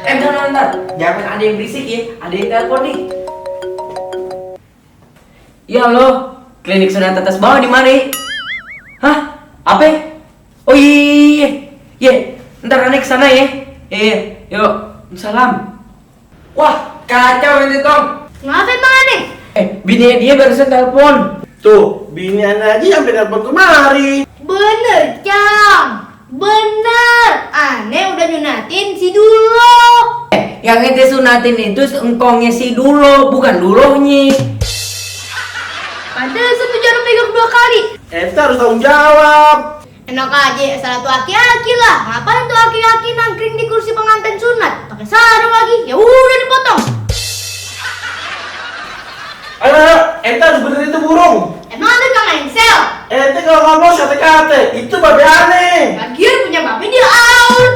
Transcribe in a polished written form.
Bentar. Jangan ada yang berisik ya. Ada yang telepon nih. Iya lo, klinik sunat atas bawah di mana? Hah? Apa? Oh iya. Ntar aneh kesana ya. Iya, yuk. Salam. Wah, kacau ini Tong. Ngapa emang aneh? Bini dia barusan telepon. Tuh, binian aja sampai telepon kemari. Bener, Cang. Bener. Aneh udah nyunatin si Dulo. Yang ente sunatin itu engkongnya si Dulo, bukan Dulonya. Padahal satu jarum pegang 2 kali. Ente harus tanggung jawab. Enak aja, salah tuh aki-aki lah. Ngapain tuh aki-aki nangkring di kursi pengantin sunat? Pakai sarung lagi. Ya udah dipotong. Ayo, ente harus benerin itu burung. Emang ada Kang Engsel? Ente kalau ngomong kate-kate, itu babe aneh. Lagian punya babi dia out.